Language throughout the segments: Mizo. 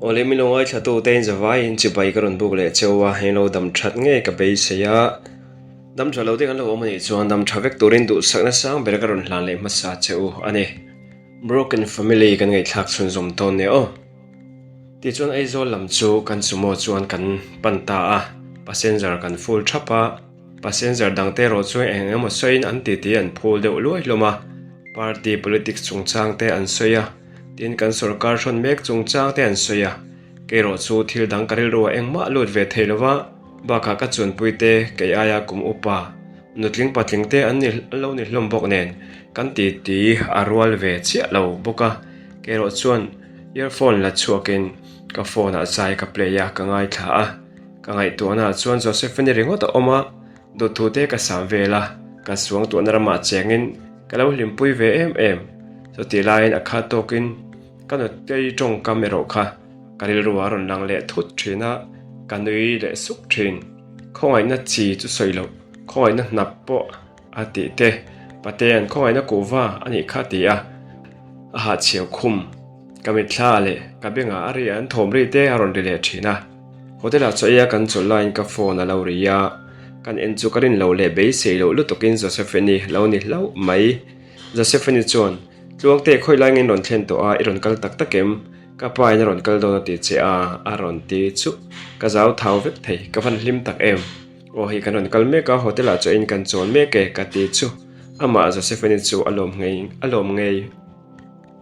Awle min lo ngaithla tu te in zavaiin chibai ka rawn buk leh cheu a, heng lo dam that ngei ka beisei a, dam tha lo te kan lo awm anih chuan dam tha vek turin duhsakna sang ber ka rawn hlan leh hmasa che u a ni. Broken family kan ngaihthlak chhunzawm dawn nia aw. Tichuan Aizawl lam chu kan sumo chuan kan pan ta a, passenger kan full thap a, passenger dangte erawh chu eng emaw sawiin an titi an phul deuh luai hlawm a, party politics chungchang te an sawi a, tin kan sorkar hrawn mek chungchang te an sawi a, kei erawh chu thil dang ka rilru ah engmah lut ve thei lova, bakah ka chuanpui te kei aia kum upa nutling patling te an ni lo ni hlawm bawk nen kan titi a rual ve chiah lo bawk a, kei erawh chuan earphone la chhuakin ka phone ah zai ka play a ka ngaithla a, ka ngaihtuahna ah chuan Josephine ringawt a awm a. Dawthu te ka sam vel a, ka suangtuahna ramah chengin ka lo hlimpui ve em em. Chutih laiin a khat tawkin ka nutei tawngkam erawh kha ka rilru a rawn lang leh thut thin a, ka nui leh suk thin. Khawngaihna chi chu sawi loh, khawngaihna hnap pawh a tih te, Patea'n khawngaihna kuhva a nih kha ti a, a hahchhiau khum. Ka mitthla leh ka bengah a ri an thawm ri te a rawn ri leh thin a. Hotel ah chaw ei a kan chawlh laiin ka phone a lo ri a, kan en chu ka rin lo leh beisei loh lutukin Josephine-i lo ni hlauh mai. Josephine-i chuan, Tluangte khawi lai nge in rawn thlen tawh a, i rawn kal tak tak em? Ka pa in a rawn kal dawn a ti che a, a rawn ti chu ka zau thau vek thei, ka van hlim tak em? Aw hei kan rawn kal mek a, hotel ah chaw in kan chawl mek e ka ti chu amah Josephine-i chu a lawm ngei a lawm ngei.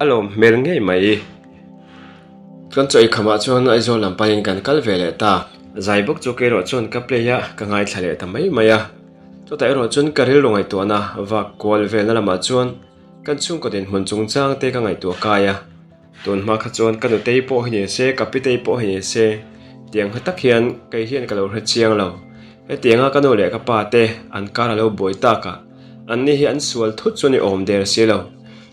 A lawm hmel ngei mai. Kan chaw ikhamah chuan Aizawl lam panin kan kal ve leh ta. Zai bawk chu kei erawh chuan ka play a, ka ngaithla leh ta mai mai a. Chutah erawh chuan ka rilru ngaihtuahna vak kual velna lamah chuan kan chhungkaw dinhmun chungchang te ka ngaihtuah kai a. Tun hma kha chuan ka nutei pawh hi ni se, ka pitei pawh hi ni se, tiang kha tak hian kei hian ka lo hre chiang lo. Hetianga ka nu leh ka pa te an kar a lo buai tak a, anni hi an sual thut chu ni awm der si lo.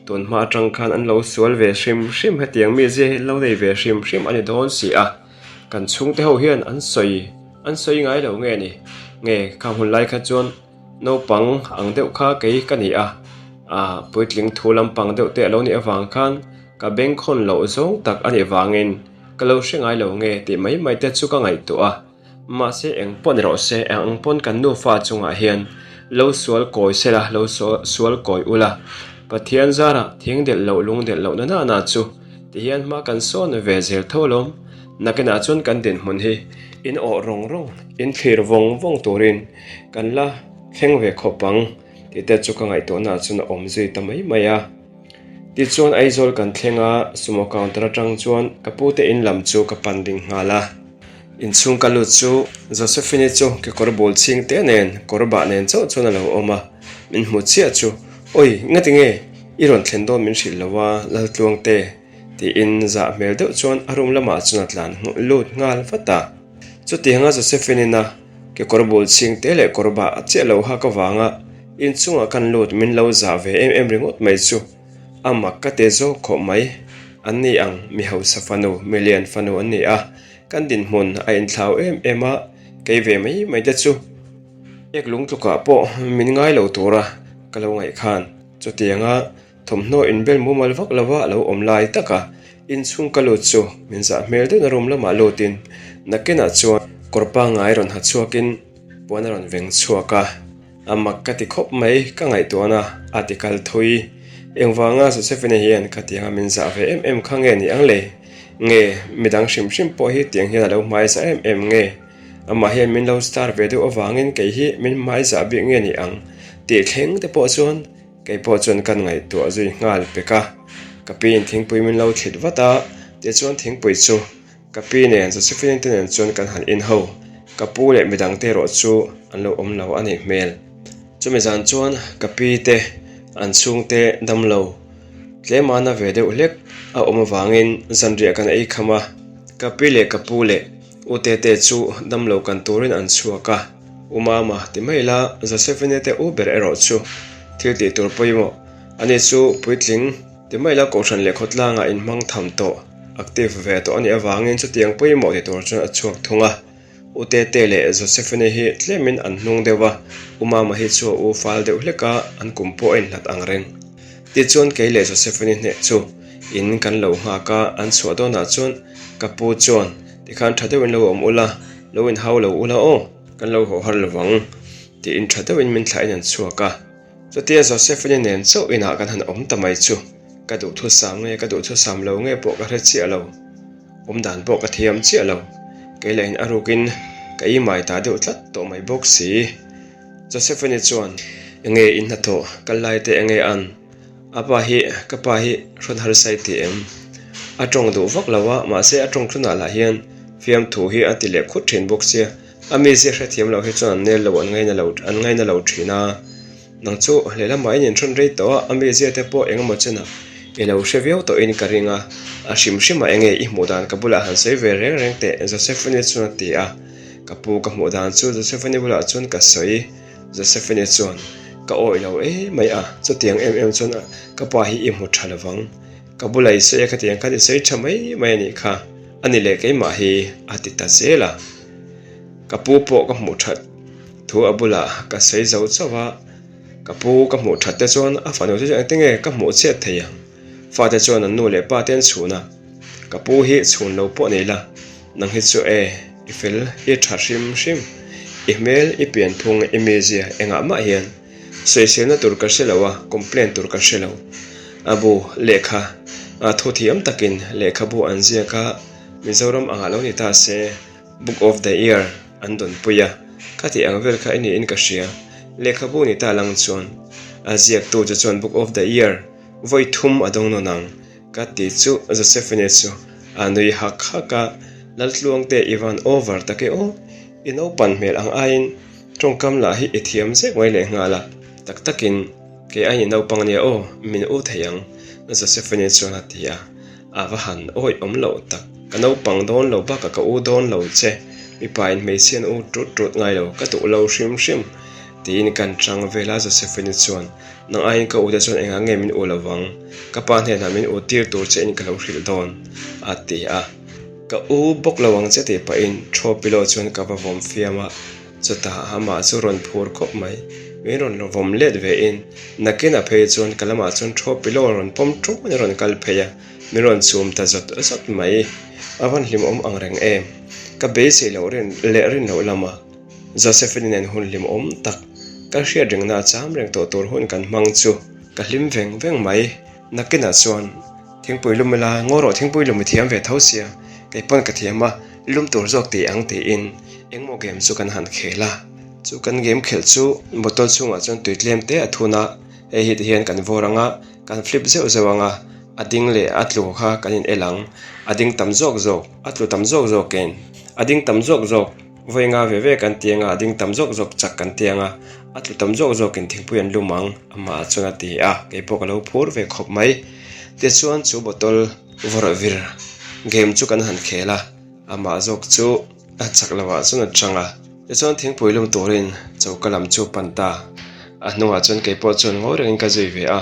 Tun hma atang khan an lo sual ve hrim hrim hetiang mi zia hi an lo nei ve hrim hrim a ni dawn si a, kan chhungte ho hian an sawi an sawi ngai lo nge ni? Nge kha hmun lai kha chuan naupang ang deuh kha kei ka ni a, ah puitling thu lampang deuh te a lo nih avang khan ka bengkhawn loh zawng tak a nih vangin ka lo hre ngai lo nge tih mai mai te chu ka ngaihtuah a. Mahse eng pawh ni rawh se, eng ang pawn kan nufa chungah hian lo sual kawi se la, lo sual kawi u la. Pathian zarah thing delh loh lung delh loh na nana chu ti hian hma kan sawn ve zel tho alawm. Nakinah chuan kan dinhmun hi in awh rawng rawng, in thlir vawng vawng turin kan la thleng ve khawp ang tih te chu ka ngaihtuahnaah chuan a awm zui ta mai mai a. Tichuan Aizawl kan thleng a, sumo counter atang chuan ka pute in lam chu ka pan ding nghal a. Inchhung ka lut chu Josephine-i chu kekawr bul chhing te nen kawr bah nen chauh chuan a lo awm a, min hmu chiah chu, Awi, ngati nge i rawn thlen dawn min hrilh lo a, Laltluangte? tiin zah hmel deuh chuan a room lamah chuan a tlan lut nghal vat a. Chutianga Josephine-in a kekawr bul chhing te leh kawr bah chiah lo hak avanga inchungah kan lut min lo zah ve em em ringawt mai chu a mak ka ti zawk khawp mai. An ni ang, mi hausa fanu, mi lian fanu an ni a, kan dinhmun a inthlau em em a, kei ve mai mai te chu ek lung tlukah pawh min ngai lo tura ka lo ngaih khan chutianga Thawmhnaw inbel mumal vak lova a lo awm lai taka inchhung ka lut chu min zah hmel deuhna room lamah lutin nakinah chuan kawr pangngai rawn ha chhuakin puan a rawn veng chhuak a, a mak ka ti khawp mai ka ngaihtuahna a ti kal thui. Engvanga Josephine hian khatianga min zah ve em em kha nge ni ang le? Nge midang hrim hrim pawh hi tiang hian a lo hmai zah em em nge? Amah hian min lo star ve deuh avangin kei hi min hmai zah bik nge ni ang tih thleng te pawh chuan Kei pawh chuan kan ngaihtuah zui nghal pek a, ka pi in thingpui min lo thlit vat a, tichuan thingpui chu ka pi nen Josephine te nen chuan kan han in ho, ka pu leh midang te erawh chu an lo awm lo a nih hmel. Chumi zan chuan ka pi te an chhungte dam lo tlem a na ve deuh hlek a awm avangin zanriah kan ei kham a, ka pi leh ka pu leh u Tete chu dam lo kan turin an chhuak a. U Mama ti mai la, Josephine te u ber erawh chu thil tih tur pawimawh. Ani chu puitling ti mai la kohhran leh khawtlangah inhmang tham tawh, active ve tawh a nih avangin chutiang pawimawh ti tur chuan a chhuak thung a. U Tete leh Josephine hi tlemin an hnung deuh a, U Mama hi chu a u fal deuh hlek a, an kum pawh a inhlat ang reng. Tichuan kei leh Josephine hneh chu. In kan lo nghak a, an chhuah dawnah chuan ka pu chuan tikhan tha deuhin lo awm ula, lo inhau lo ula aw, kan lo haw har lovang tiin tha deuhin min thlahin an chhuak a. Chutia Josephine nen chauh inah kan han awm ta mai chu ka duhthusam nge ka duhthusam lo nge pawh ka hre chiah lo. Awm dan pawh ka thiam chiah lo. Kei lahin a rukin ka imai ta deuh tlat tawh mai bawk si. Josephine chuan, Enge in hnathawh kal lai te enge an? A pa hi ka pa hi hrawn harsa i ti em? A tawng duh vak lo a, mahse a tawng tlunah lah hian fiamthu hi a ti leh khut thin bawk sia. A mizia hrethiam loh hi chuan an nel lo an ngaina lo an ngaina lo thin a. Nang chu lehlamah in inhrawn rei tawh a, a mizia te pawh eng emaw chenah i lo hre viau tawhin ka ring a. A hrim hrimah enge i hmuh dan ka bulah han sawi ve reng reng teh Josephine chuan a ti a. Ka pu ka hmuh dan chu Josephine bulah chuan ka sawi. Josephine chuan ka awih lo e mai a, chutiang em em chuan ka pa hi i hmu tha lovang. Ka bula i sawi a khatiang khan i sawi tha mai mai a nih kha, a ni leh keimah hi a ti ta zel a. Ka pu pawh ka hmuh that thu a bulah ka sawi zo chauh a, ka pu ka hmuh that te chuan a fanu te chu engtin nge ka hmuh chhiat thei ang? Fate chuan an nu leh pa te an chhun a, ka pu hi chhun lo pawh nei la, nang hi chu e, i fel, i tha hrim hrim, i hmel, i pianphung, i mizia engah mah hian sawiselna tur ka hre lo a, complain tur ka hre lo. A bu lehkha thu thiam takin lehkhabu an ziak a, Mizoram angah lo ni ta se. Book of the Year an dawnpui a, ka tih ang vel kha i niin ka hria. Lehkhabu ni ta lang chuan a ziaktu chu chuan Book of the Year vawi thum a dawng nawn ang ka ti chu Josephine chu a nui hak hak a, Laltluangte i van over tak e aw, i naupan hmel ang aiin tawngkam lah hi i thiam zek mai leh nghal a, tak takin kei aiin i naupang ania aw, min u thei ang Josephine chuan a ti a. A va han awih awm loh tak. Ka naupang dawn lo bakah ka u dawn lo che. Mipa in hmeichhia an u tut tut ngai lo, ka duh lo hrim hrim. Tiin kan chang vel a, Josephine chuan, Nang aiin ka u te chuan engah nge min u lo vang? Ka pa hnenah min u tir tur che in ka lo hrilh dawn, a ti a. Ka u bawk lo ang che tih pahin Thaw Pillow chuan ka va vawm fiam a. Chutah amah chu rawn phur khawp mai. Min rawn vawm let ve in, nakinah phei chuan ka lamah chuan thaw pillow a rawn pawm ṭuan a rawn kal phei a, min rawn chhum ta zawt zawt mai. A van hlimawm ang reng em? Ka beisei loh rin leh rin loh lama Josephine nen hun hlimawm tak ka hriat rengna a cham reng tawh tur hun kan hmang chu ka hlim veng veng mai. Nakinah chuan Thingpui lum ila, ngaw rawh thingpui lum i thiam ve tho sia, kei pawn ka thiam a, lum tur zawk tih ang tiin engmaw game chu kan han khel a. Chu kan game khelh chu bottle chhungah chuan tui tlem te a thun a, hei hi tihian kan vawr ang a, kan flip zeuh zeuh ang a, a ding leh a tlu kha kan in el ang, a ding tam zawk zawk, a tlu tam zawk zawkin a ding tam zawk zawk. Vawi nga ve ve kan ti anga a ding tam zawk zawk chak kan ti anga a tlu tam zawk zawkin thingpui an lum ang amah chuan a ti a, kei pawh ka lo phur ve khawp mai. Tichuan chu bottle vawrh vir game chu kan han khel a, amah zawk chu a chak loh ah chuan a chang a. Tichuan thingpui lum turin choka lam chu pan ta, a hnungah chuan kei pawh chuan ngawi rengin ka zui ve a,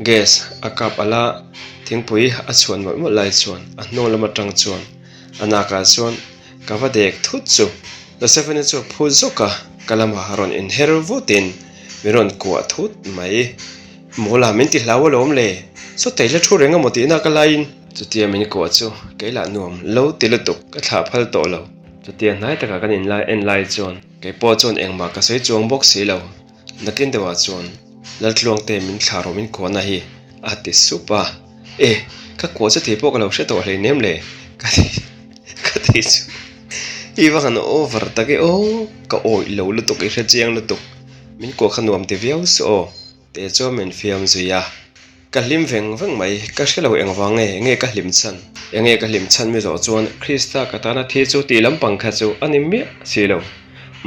gas a kap ala thingpui a chhuan mawlh mawlh lai chuan a hnung lam atang chuan a nakah chuan Ka va dek thut chu Josephine chu a phu zawk a, ka lamah rawn inher vutin min rawn kuah thut mai. Mawla min ti hlau alawm le, sawtei la thu reng amaw tihna ka laiin. Chutia min kuah chu kei lah nuam lo ti lutuk ka thlah phal tawh lo. Chutia hnai takah kan inlai en lai chuan kei pawh chuan engmah ka sawi chuang bawk si lo. Nakin deuhah chuan Laltluangte min thlah rawh min kuahna hi a ti sup a. E, ka kuah chu tih pawh ka lo hre tawh hleinem le, ka ti ka ti chu i va han over tak e aw, ka awih lo lutuk i hre chiang lutuk, min kuah kha nuam ti viau suh aw, teh chuan min fiam zui a, ka hlim veng veng mai, ka hre lo engvang nge, enge ka hlim chhan, enge ka hlim chhan mi zawh chuan Krista ka tana thi chu tih lampang kha chu a ni miah si lo,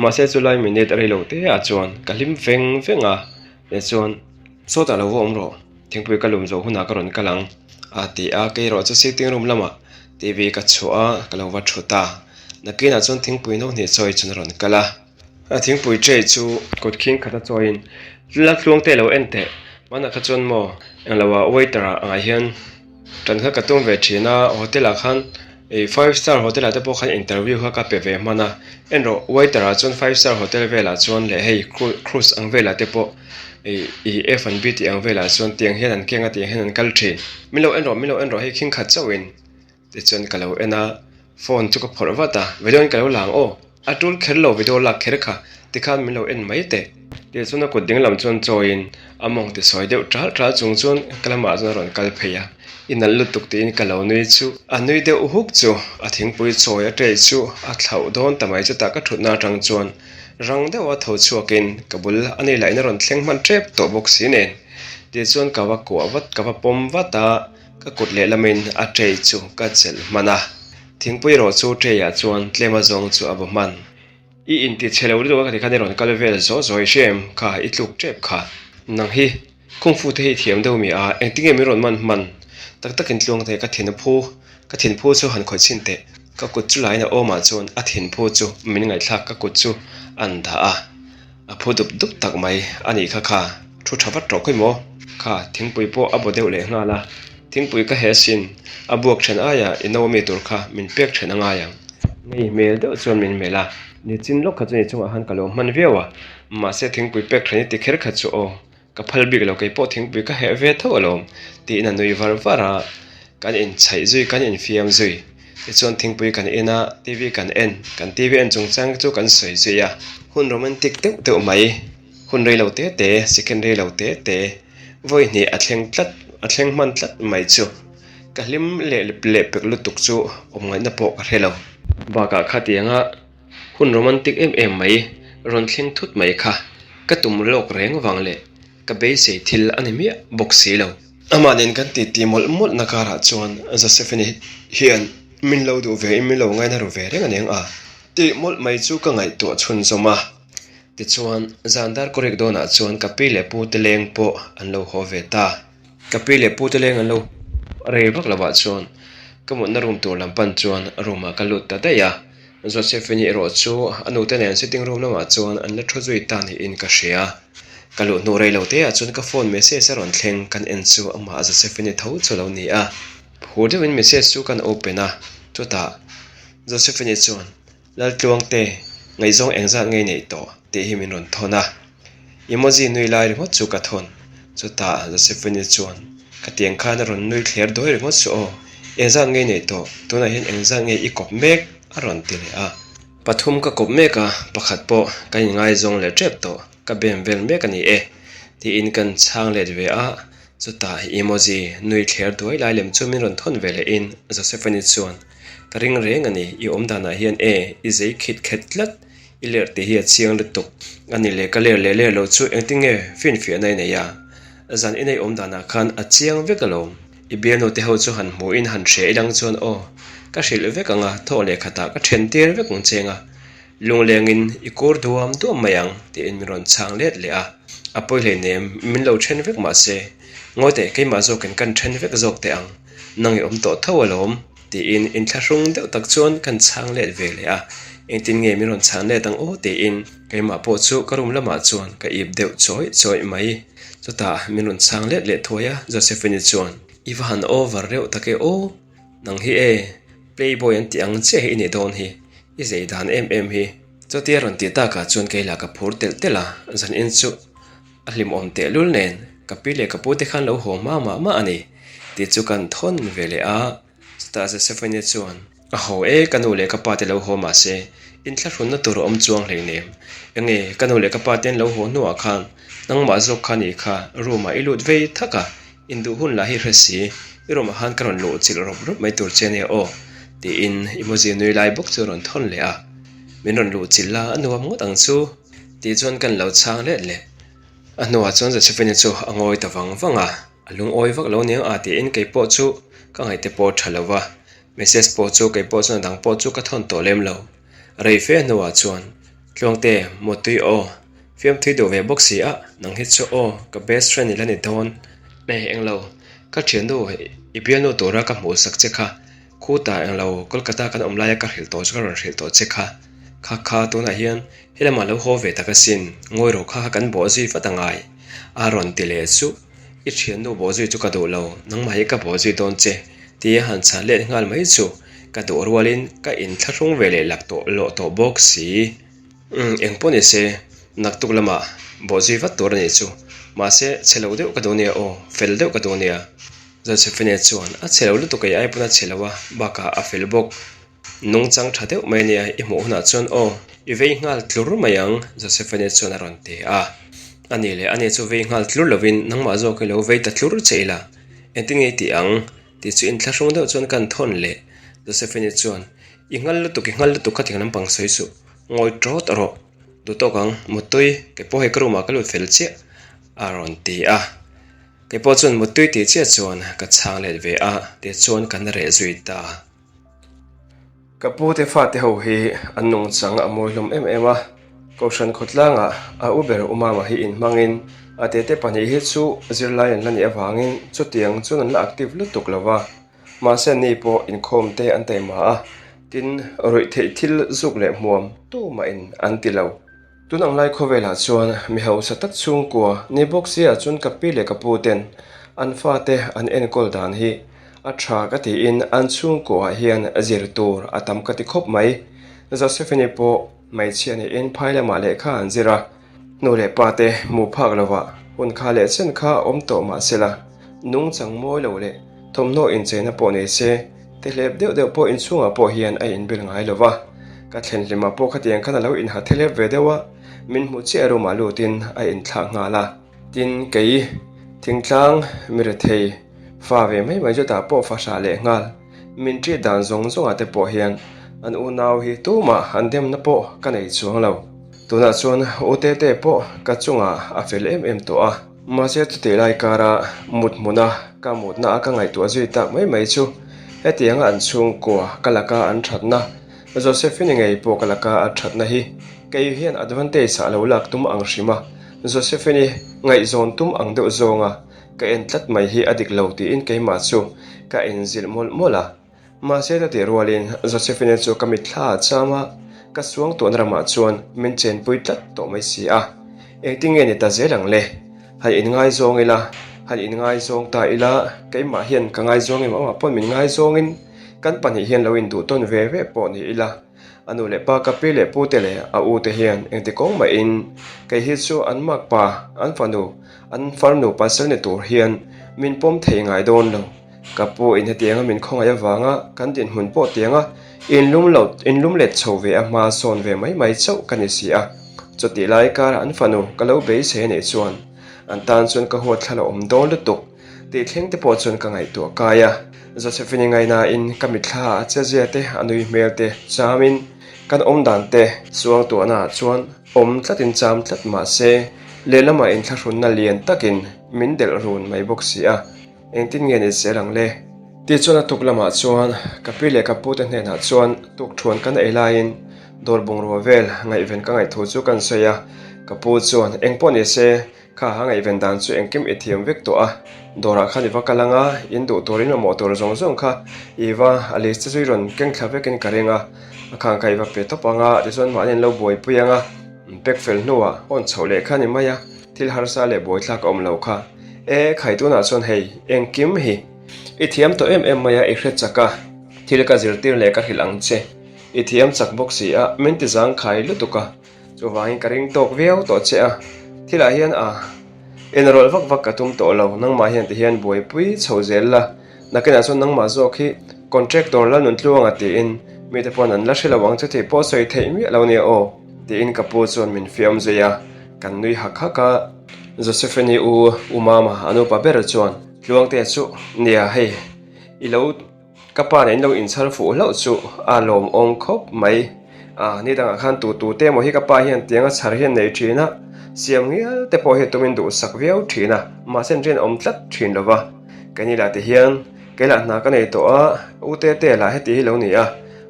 mahse chulai minute rei lo te ah chuan ka hlim veng veng a, teh chuan sawtah lo va awm rawh. Thingpui ka lum zawh hunah ka rawn kal ang a ti a, kei erawh chu sitting room lamah TV ka chhuah a, ka lo va thut a. Nakinah chuan thingpui no hnih chawi chuan a rawn kal a. A thingpui tray chu kut khing khat a chawiin la tluang te lo en teh, hmanah kha chuan maw englo ah waiter ah angah hian tan kha ka tum ve thin a, hotel ah khan ih five star hotel ah te pawh khan interview kha ka pe ve hman a, en rawh waiter ah chuan five star hotel velah chuan leh hei cruise ang velah te pawh. Ih ih F an B tih ang velah chuan tiang hian an keng a tiang hian an kal thin. Min lo en rawh min lo en rawh hei khing khat chauhin tichuan ka lo en a phone chu ka phawrh vat a video in ka lo lang aw a tul kher lo video lak kher kha tikhan min lo en mai teh. Tichuan a kut ding lam chuan chawiin a mawng ti sawi deuh ṭal ṭal chung chuan ka lamah chuan a rawn kal phei a i nalh lutuk tiin ka lo nui chu a nui deuh huk chu a thingpui chawi a tray chu a thlauh dawn ta mai chutah ka thutna atang chuan Rang deuha tho chhuakin ka bul a ni lahin a rawn thleng hman tep tawh bawk si nen tichuan ka va kuah vat ka va pawm vat a, ka kut lehlamin a tray chu ka chelh hman a. Thingpui erawh chu tray ah chuan tlem a zawng chu a va hman. I inti chhe lo lutuk a ka ti khan i rawn kal vel zaw zaw i hria em kha i tluk tep kha. Nang hi Kung Fu te hi i thiam deuh mi a, engtinge min rawn man hman? Tak takin tluang te ka thin a phu, ka thin phu chu han khawih chhin teh. Ka kut chu lain a awmah chuan a thin phu chu min ngaihthlak ka kut chu an dah a, a phu dup dup tak mai a nih kha kha, thu tha vat rawh khawi maw? Kha thingpui pawh a baw deuh leh nghal a, thingpui ka he sin, a buak then aia i no ami tur kha min pek then a ngai ang. Ngei hmel deuh chuan min melh a, nichin lawk kha chu ni chungah khan ka lo hman viau a, mahse thingpui pek then i ti kher kha chu aw. Ka phal bik lo, kei pawh thingpui ka herh ve tho alawm, tiin a nui var var a. Kan inchhaih zui, kan infiam zui. Tichuan thingpui kan en a, TV kan en, kan TV en chungchang chu kan sawi zui a. Hun romantic deuh deuh mai, hun rei lo te te, second rei lo te te, vawi hnih a thleng tlat, a thleng hman tlat mai chu. Ka hlim leh leh pek lutuk chu awm ngaihna pawh ka hre lo. Bakah khatianga Hun romantic em em mai rawn thleng thut mai kha ka tum lawk reng vang leh ka beisei thil a ni miah bawk si lo. Amah nen kan titi mawlh mawlhna karah chuan Josephine hian min lo duh ve in min lo ngaina ru ve reng a nia tih mawlh mai chu ka ngaihtuah chhunzawm a. Tichuan, zan dar kawrik dawnah chuan ka pi leh pu te leng pawh an lo haw ve ta. Ka pi leh pu te leng an lo rei vak lovah chuan ka mutna room tur lam pan chuan room ah ka lut ta daih a. Josephine erawh chu a nute nen sitting room lamah chuan an la thu zui ta niin ka hria. Ka luh hnu rei lo te ah chuan ka phone message a rawn thleng kan en chu amah Josephine tho chu a lo ni a. Phur deuhin message chu kan open a, chutah Josephine chuan Laltluangte ngaihzawng engzat ngei neih tawh tih hi min rawn thawn a. Emoji nui lai ringawt chu ka thawn. Chutah Josephine chuan, Ka tiang khan a rawn nui thler dawi ringawt suh aw. Engzat ngei neih tawh, tunah hian engzat ngei i kawp mek? a rawn ti leh a. Pathum ka kawp mek a, pakhat pawh kan inngaizawng leh tep tawh, ka bem vel mek a ni e, tiin kan chhang let ve a. Chutah emoji nui thler duai lai lem chu min rawn thawn ve lehin Josephine chuan, Ka ring reng a ni, i awm danah hian e, i zei khit khet tlat. I ler tih hi a chiang lutuk a ni le, ka ler leh ler loh chu engtin nge finfiahna i nei a? Zan i neih awm danah khan a chiang vek alawm. I bialnu te ho chu han hmuhin han hre ilang chuan aw, ka hrilh vek ang a, thawk leh khatah ka then tir vek ang cheng a, lunglengin i kur duam duam mai ang tiin min rawn chhang let leh a. A pawi hleinem, min lo then vek mah se, ngawi teh keimah zawkin kan then vek zawk teh ang, nang i awm tawh tho alawm. Tiin inthlahrung deuh tak chuan kan chhang let ve leh a, engtin nge min rawn chhan let ang aw tiin keimah pawh chu ka room lamah chuan ka ip deuh chawih chawih mai. Chutah min rawn chhang let leh thuai a, Josephine-i chuan, I va han over reuh tak e aw, nang hi e, playboy an tih ang chiah hi i nih dawn hi, i zei dan em em hi. Chutia rawn tih takah chuan kei lah ka phur telh telh a, zanin chu A hlimawm tehlul nen ka pi leh ka pu te khan lo haw hma mah mah a ni tih chu kan thawn ve leh a. Chutah Josephine chuan, A haw e, ka nu leh ka pa te lo haw mah se, inthlahrunna tur a awm chuang hleinem. Enge, ka nu leh ka pa te an lo haw hnuah khan nangmah zawk kha nih kha room ah i lut vei thak a, induh hun lah hi hre si, i room ah khan ka rawn luh chilh rawp rawp mai tur che ania aw, tiin emoji nui lai bawk chu a rawn thawn leh a. Min rawn luh chilh la, a nuam ngawt ang chu. Tih chuan kan lo chhang let leh. A hnuah chuan Josephine chu a ngawi ta vang vang a, a lungawi vak lo niang a tiin kei pawh chu ka ngaihte pawh tha lo va, message pawh chu kei pawh chuan a dang pawh chu ka thawn tawh lem lo. Rei fe hnuah chuan, Tluangte, Mawtui aw, fiamthui duh ve bawk si a, nang hi chu aw, ka best friend i la ni dawn. Hmei englo, ka thiannu i bialnu tura ka hmuhsak che kha Khutah englo Kolkata kan awm laia ka hrilh tawh chu ka rawn hrilh tawh che kha. Kha kha tunah hian helamah lo haw ve tak asin, ngawi rawh kha kha kan bawh zui vat angai. A rawn ti leh chu, I thiannu bawh zui chu ka duh lo, nangmah hi ka bawh zui dawn che, tia han chhan let nghal mai chu ka duh rualin ka inthlahrung ve leh lak tawh lawh tawh bawk si. Umm, engpawh ni se, naktuk lamah bawh zui vat tur a nih chu. Mahse, chhe lo deuh ka duh nia aw, fel deuh ka duh nia. Josephine chuan, A chhe lo lutuk ei ai pawn a chhe lo a, bakah a fel bawk. Nungchang tha deuh mai ania i hmuh hunah chuan aw, i vei nghal tlur mai ang, Josephine chuan a rawn ti a. A ni leh, ani chu vei nghal tlur lovin nangmah zawk hi lo vei ta tlur che ila, engtin nge i tih ang? Tih chu inthlahrung deuh chuan kan thawn leh. Josephine chuan, I nghal lutuk, i nghal lutuk kha tiang lampang sawi suh, ngawi tawt rawh, duh tawk ang, muttui, kei pawh hei ka room ah ka lut fel chiah, a rawn ti a. Kei pawh chuan muttui tih chiah chuan ka chhang let ve a, tichuan kan reh zui ta. Ka pu te fate ho hi an nungchang a mawi hlawm em em a, Kohhran khawtlangah a u ber Umama hi inhmangin a tete pahnih hi chu zirlai an la nih avangin chutiang chuan an la active lutuk lo va, mahse ni pawh inkhawm te an taima a, tin ruih theih thil zuk leh hmuam tumahin an ti lo. Tun ang lai khawvelah chuan mi hausa tak chhungkua ni bawk sia chuan ka pi leh ka pu ten an fate an enkawl dan hi a tha ka tiin an chhungkuaah hian zir tur a tam ka ti khawp mai. Josephine pawh hmeichhia niin phai lamah lehkha an zir a, nu leh pa te hmuh phak lovah hun kha leh chen kha a awm tawh mahsela nungchang mawi lo leh thawmhnaw incheina pawh nei se Tehlep deuh deuh pawh inchhungah pawh hian a inbel ngai lo va, ka thlen hlimah pawh khatiang khan a lo inha thelep ve deuh a, min hmuh chiah room-ah lutin a inthlak nghal a. Tin, kei thingtlang mi rethei fa ve mai mai chutah pawh fa hrah leh nghal, min ṭih dan zawng zawngah te pawh hian an unau hi tumah an demna pawh ka nei chuang lo. Tunah chuan u Tete pawh ka chungah a fel em em tawh a. Mahse chutih lai kara mut hmuna ka mutna a ka ngaihtuah zui tak mai mai chu hetianga an chhungkua ka laka an thatna, Josephine ngei pawh ka laka a thatna hi kei hian advantage ah lo lak tum ang hrim a, Josephine ngaihzawn tum ang deuh zawnga ka en tlat mai hi a dik lo tiin keimah chu ka inzilh mawlh mawlh a. Mahse ka tih rualin Josephine chu ka mitthla a cham a, ka suangtuahna ramah chuan min chenpui tlat tawh mai si a. Engtin nge ni ta zel ang le? Han inngaizawng ila, han inngaizawng ta ila, keimah hian ka ngaizawng em amah pawn min ngaizawngin kan pahnih hian lo induh tawn ve ve pawh ni ila, A nu leh pa ka pi leh pu te leh a u te hian engti kawng mahin kei hi chu an mak pa, an fanu, an farnu pasal ni tur hian min pawm thei ngai dawn lo. Ka pu in hetianga min khawngaih avanga kan dinhmun pawh tianga inlum lo inlum let chho ve a hma sawn ve mai mai chauh ka ni si a. Chutih lai kara an fanu ka lo beisei a nih chuan an tan chuan ka huat thla la awm dawn lutuk. Tih thleng te pawh chuan ka ngaihtuah kai a, Josephine-i ngaihnain ka mitthla a chezia te, a nui hmel te chamin kan awm dan te suangtuahna ah chuan awm tlatin cham tlat mah se, lehlamah inthlahrunna lian takin min delh run mai bawk si a, engtin nge ni zel ang le? Tichuan a tuk lamah chuan ka pi leh ka pute hnenah chuan tukthuan kan ei laiin dawr bungrua vel ngaihven ka ngaihthu chu kan sawi a, ka pu chuan engpawh ni se Kha ha ngaihven dan chu engkim i thiam vek tawh a, dawrah khan i va kal anga, in duh turin mamawh tur zawng zawng kha i va a list te chu i rawn keng thla vekin ka ring a, a khang kha i va pe tawp anga tichuan mahni an lo buaipui anga, pack fel hnuah hawn chhoh leh kha ni mai a, thil harsa leh buaithlak a awm lo kha. E, khai tunah chuan hei engkim hi i thiam tawh em em mai a, i hre chak a, thil ka zirtir leh ka hrilh ang che, i thiam chak bawk si a, min ti zangkhai lutuk a. Chuvangin ka ring tawk viau tawh che a, thilah hian a inrawlh vak vak ka tum tawh lo, nangmah hian ti hian buaipui chho zel la, nakinah chuan nangmah zawk hi contractor la nun tluanga tiin mite pawn an la hre lo ang chu tih pawh sawi theih miah lo nia aw tiin ka pu chuan min fiam zui a, kan nui hak hak a. Josephine-i u U Mama a nupa ber chuan Tluangtea chu nia hei i lo Ka pa nen lo inchhar fuh hlauh chu a lawmawm khawp mai. A, ni dangah khan tu tu te emaw hi ka pa hian tianga chhar hian nei thin a, siam ngial te pawh hi tumin duhsak viau thin a, mahse an rinawm tlat thin lo va. Keini lah ti hian kei lah hna ka nei tawh a, u te te lah heti hi lo ni a,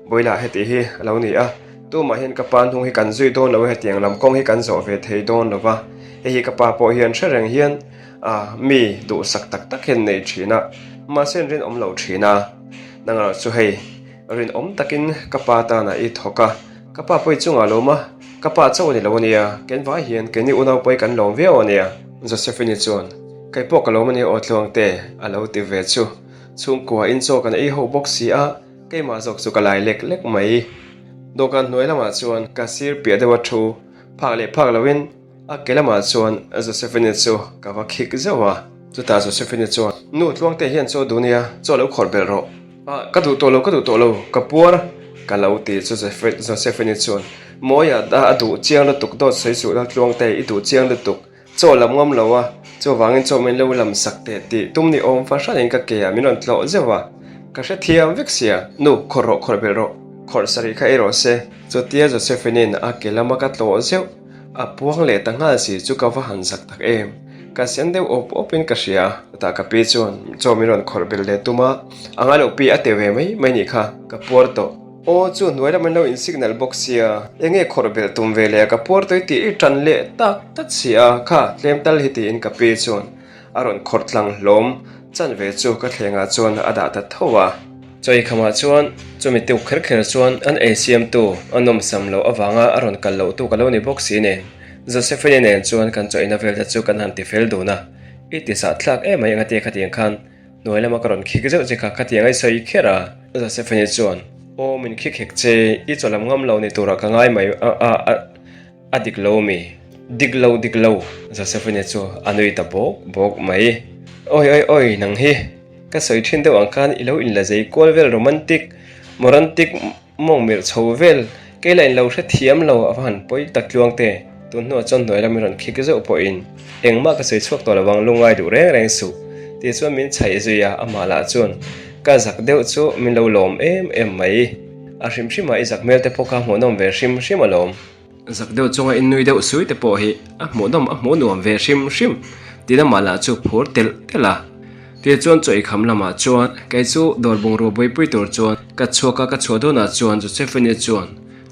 bawi lah heti hi a lo ni a, tumah hian ka pa hnung hi kan zui dawn lo a, hetiang lam kawng hi kan zawh ve thei dawn lo va, hei hi ka pa pawh hian hre reng hian A, mi duhsak tak tak hian nei thin a, mahse an rinawm lo thin a. Nangah chu hei, rinawm takin ka pa tanah i thawk a, ka pa pawh i chungah lawm a, ka pa chauh a ni lo a nia, ken vai hian keini unau pawh hi kan lawm viau a nia. Josephine-i chuan, Kei pawh ka lawm a nia aw Tluangte, a lo ti ve chu. Chhungkua in chaw kan ei ho bawk si a, keimah zawk chu ka lai lek lek mai. Dawhkan hnuai lamah chuan ka sir piah deuh a thu, phak leh phak loin. A ke lamah chuan Josephine chu ka va khik zeuh a. Chutah Josephine chuan, Nu, Tluangte hian chaw duh nia, chaw lo khawrh belh rawh. Ah, ka duh tawh lo, ka duh tawh lo, ka puar ka lo ti chu Josephine chuan, Mawia, a duh chiang lutuk dawt sawi suh la Tluangte, i duh chiang lutuk. Chaw lam ngam lo a, chuvangin chaw min lo lam sak teh tih tum ni awm fahranin ka ke ah min rawn tlawh zeuh a, ka hrethiam vek sia, Nu, khawrh rawh, khawrh belh rawh, khawrh sarih kha ei rawh se. Chutia Josephine-in a ke lama ka tlawh zeuh, a puang leh ta nghal si chu ka va han zak tak em. Ka sen deuh awp awpin ka hria, chutah ka pi chuan chaw min rawn khawrh belh leh tum a, a ngai loh pi a ti ve mai mai nih kha, ka puar tawh. Aw chu hnuai lam an lo in signal bawk sia, enge khawrh belh tum ve leh ka puar tawih tih i tan leh tak tak si a, kha tlem tal hi tiin ka pi chuan a rawn khawrh tlang hlawm chan ve chu ka thlengah chuan a dah ta tho a. Chawi khamah chuan chumi tuk kher kher chuan an ei siamtu a nawmsam loh avanga a rawn kal loh tu ka lo ni bawk si nen Josephine nen chuan kan chawina vel te chu kan han ti fel dun a, i ti zah thlak em mai anga tia khatiang khan Hnuai lama ka rawn khik zeuh che kha khatiang a i sawi kher a. Josephine chuan, Aw min khik hek che, i chaw lam ngam lo ni turah ka ngai mai a a a a dik lo mi? Dik lo dik lo Josephine chu a nui ta bawk bawk mai. Awi awi awi nang hi ka sawi thin deuh ang khan i lo inla zei kual vel romantic morantic Mawng mirh chho vel, kei lah in lo hre thiam lo a va han pawi tak tluang te, tun hnuah chuan hnuai lam i rawn khik zeuh pawhin engmah ka sawi chhuak tawh lo ang lungngai duh reng reng suh tih chuan min chhaih zui a, amah lah chuan ka zak deuh chu min lo lawm em em mai, a hrim hrim ah i zak hmel te pawh kha hmuhnawm ve hrim hrim alawm. Zak deuh chunga in nui deuh sui te pawh hi a hmuhnawm a hmuh nuam ve hrim hrim tiin amah lah chu phur telh telh a. Tichuan chaw eikham lamah chuan kei chu dawr bungrua buaipui tur chuan ka chhuak a, ka chhuah dawnah chuan Josephine chuan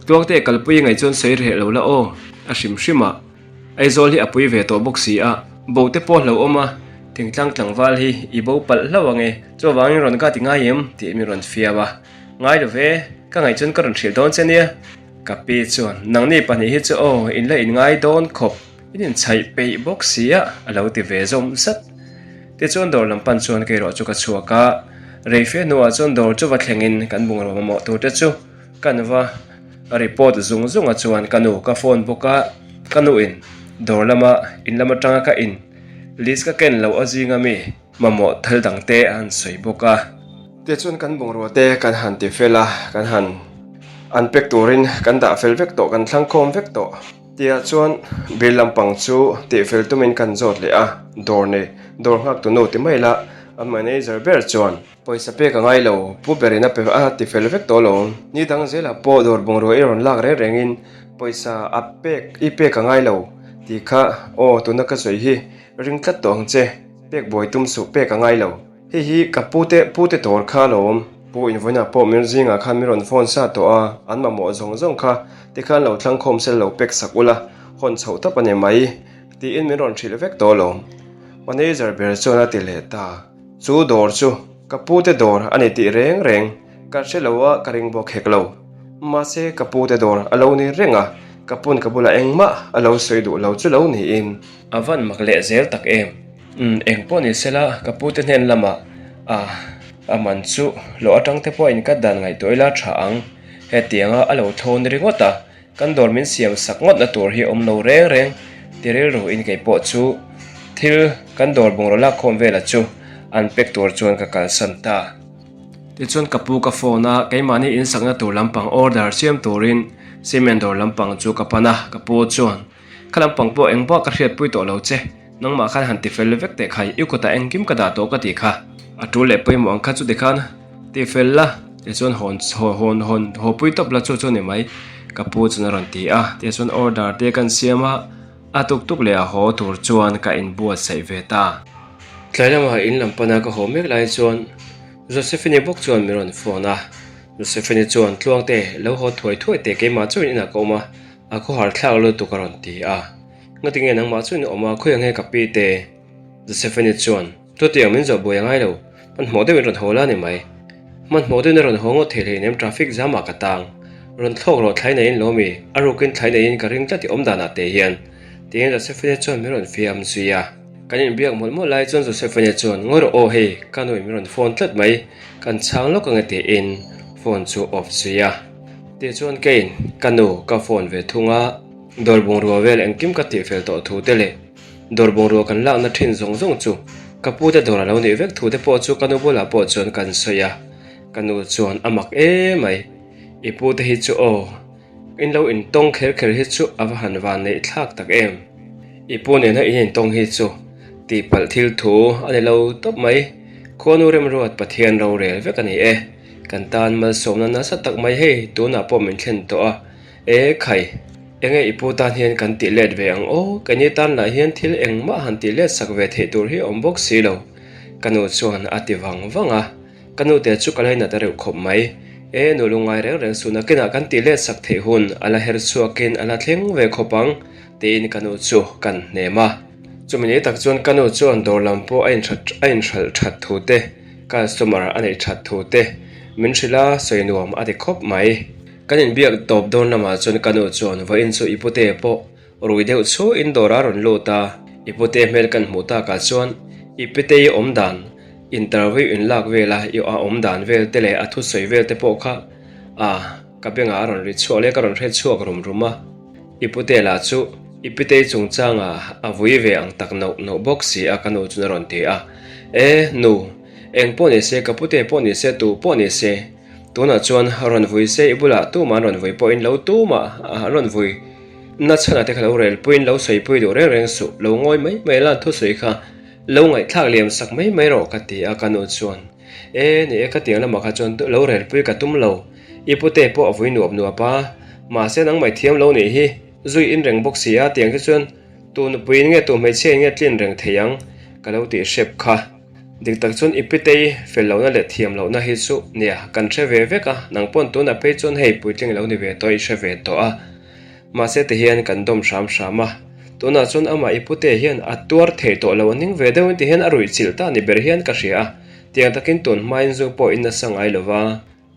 Tluangte kalpui ngaih chuan sawi reh lo la aw a hrim hrim a, Aizawl hi a pui ve tawh bawk si a, bo te pawh hlauh awm a, thingtlang tlangval hi i bo palh hlauh ang e, chuvangin rawn ka ti ngai em tih min rawn fiam a, ngai lo ve, ka ngaih chuan ka rawn hrilh dawn che nia. Ka pi chuan, Nangni pahnih hi chu aw, in la inngai dawn khawp, in inchhaih peih bawk si a, a lo ti ve zawm zat. Tichuan dawr lam pan chuan keirawh chu ka chhuak a, rei fe hnuah chuan dawr chu va thlengin kan bungraw mamawh tur te chu kan va report zung zung a chuan ka nu ka phone bawk a, ka nuin dawr lama in lam atanga ka in list ka ken loh a zinga mi mamawh thil dang te a han sawi bawk a. Tichuan kan bungrua te kan han ti fel a, kan han an pack turin kan dah fel vek tawh, kan thlang khawm vek tawh. Tiah chuan bill lampang chu tih fel tumin kan zawt leh a, dawr nei, dawr nghak tu nu ti mai la, a manager ber chuan, Pawisa pek a ngai lo, pu berin a pe a ti fel vek tawh lo, ni dang zelah pawh dawr bungrua i rawn lak reng rengin pawisa a pek i pek a ngai lo tih kha aw tuna ka sawi hi ring tlat tawh ang che, pek buai tum suh pek a ngai lo. Hei hi ka pute pute dawr kha alawm. Pu invawiinah pawh min zingah khan min rawn phone sa tawh a, an mamawh zawng zawng kha tikhan lo thlang khawm sel lo pek sak ula, hawn chhoh tawp a ni mai tiin min rawn hrilh vek tawh alawm. Manager ber chuan a ti leh ta. Chu dawr chu ka pute dawr a ni tih reng reng ka hre lo a, ka ring bawk hek lo. Mahse ka pute dawr a lo ni reng a, ka pun ka bulah engmah a lo sawi duh lo chu lo niin. A van mak leh zel tak em? Umm eng pawh ni sela ka pu te hnen lamah a a man chu hlawh atang te pawh in ka dan ngaihtuah ila tha ang. Hetianga a lo thawn ringawt a, kan dawr min siam sak ngawt na tur hi awm lo reng reng ti rilru in kei pawh chu thil kan dawr bungraw lak khawm vela chu an pack tur chuan ka kalsan ta. Tichuan ka pu ka phone a, keimahni in sakna tur lampang order siam turin cement dawr lampang chu ka pan a, ka pu chuan Kha lampang pawh eng bak ka hriatpui tawh lo che, nangmah khan han tifel vek teh khai, i kutah engkim ka dah tawh ka tih kha. A tul leh pawimawh ang kha chuti khan tifel la, tichuan hawn haw hawn hawn haw pui tawp la chu chu ni mai, ka pu chuan a rawn ti a, tichuan order te kan siam a, a tuk tuk leh a haw tur chuan ka inbuatsaih ve ta. Tlai lamah in lam pana ka haw mek lai chuan Josephine bawk chuan min rawn phone a, Josephine chuan Tluangte lo haw thuai thuai teh keimah chuan inah ka awm a, A khawhar thlak lutuk a rawn ti a. Ngatinge nangmah chuan i awm a, khawi ang nge ka pi te? Josephine chuan, Chutiang min zawh buai a ngai lo, hmanhmawh deuhin rawn haw la ni mai. Hmanhmawh deuhin a rawn haw ngawt thei hleinem traffic jam ah ka tang. Rawn thlawk rawh thlai neiin lo mi, a rukin thlai neiin ka ring tlat i awm danah te hian. Tiin Josephine chuan min rawn fiam zui a. Kan inbiak mawlh mawlh lai chuan Josephine chuan, Ngawi rawh aw hei, ka nuin min rawn phone tlat mai, kan chhang lawk ange tiin phone chu off zui a. Tichuan keiin ka nu ka phone ve thung a. Dawr bungrua vel engkim ka tihfel tawh thu te leh dawr bungrua kan lakna thin zawng zawng chu ka pute dawr a lo nih vek thu te pawh chu ka nu bulah pawh chuan kan sawi a. Ka nu chuan a mak emai, i pute hi chu aw, in lo intawng kher kher hi chu a va han van neih thlak tak em. I pu nena in intawng hi chu tihpalh thil thu a ni lo tawp mai, Khuanu Remruat Pathian rorel vek a ni e, kan tan malsawmna nasa tak mai hei tunah pawh min thlen tawh a, e khai, enge i pu tan hian kan tih let ve ang aw, keini tan lah hian thil engmah han tih let sak ve theih tur hi a awm bawk si lo, ka nu chuan a ti vang vang a. Ka nute chu ka lainat a reuh khawp mai. E, nu lungngai reng reng suh nakinah kan tih let sak theih hun a la her chhuakin a la thleng ve khawp ang, tiin ka nu chu kan hnem a. Chumi ni tak chuan ka nu chuan dawr lam pawh a inhrat a inhralh that thu te, customer a neih that thu te min hrilh a, sawi nuam a ti khawp mai. Kan inbiak tawp dawn lamah chuan ka nu chuan vawiin chu i pute pawh Rui deuh chu in dawr a rawn lut a, i pute hmel kan hmuh takah chuan i pitei awm dan, interview in lak vela i a awm dan vel te leh a thusawi vel te pawh kha a ka bengah a rawn ri chhuak leh ka rawn hre chhuak rum rum a. I pute lah chu i pitei chungchangah a vui ve ang tak noh noh bawk si a ka nu chuan a rawn ti a. E, nu, eng pawh ni se, ka pute pawh ni se, tu pawh ni se, tunah chuan rawn vui se i bulah tumah an rawn vui pawhin lo tumah an rawn vui. Na chhanah te kha lo rel puiin lo sawipui duh reng reng suh, lo ngawi mai mai la thusawi kha lo ngaihthlak liam sak mai mai rawh ka ti a ka nu chuan E ni e ka tiang lamah kha chuan lo rel pui ka tum lo, i pute pawh a vui nuap nuap a, mahse nang mai thiam lo nih hi zui in reng bawk si a tiang te chuan tu nupuiin nge tu hmeichhia in nge tlin reng thei ang ka lo tih hrep kha. Dik tak chuan i pitei fel lohna leh thiam lohna hi chu nia kan hre ve vek a, nang pawn tunah phei chuan hei puitling lo ni ve tawh i hre ve tawh a. Mahse ti hian kan dawm hram hram a, tunah chuan amah i pute hian a tuar thei tawh lo a ning ve deuhin ti hian a ruih chilh ta ni ber hian ka hria a, tiang takin tun hmain zu pawh in nasa ngai lo va,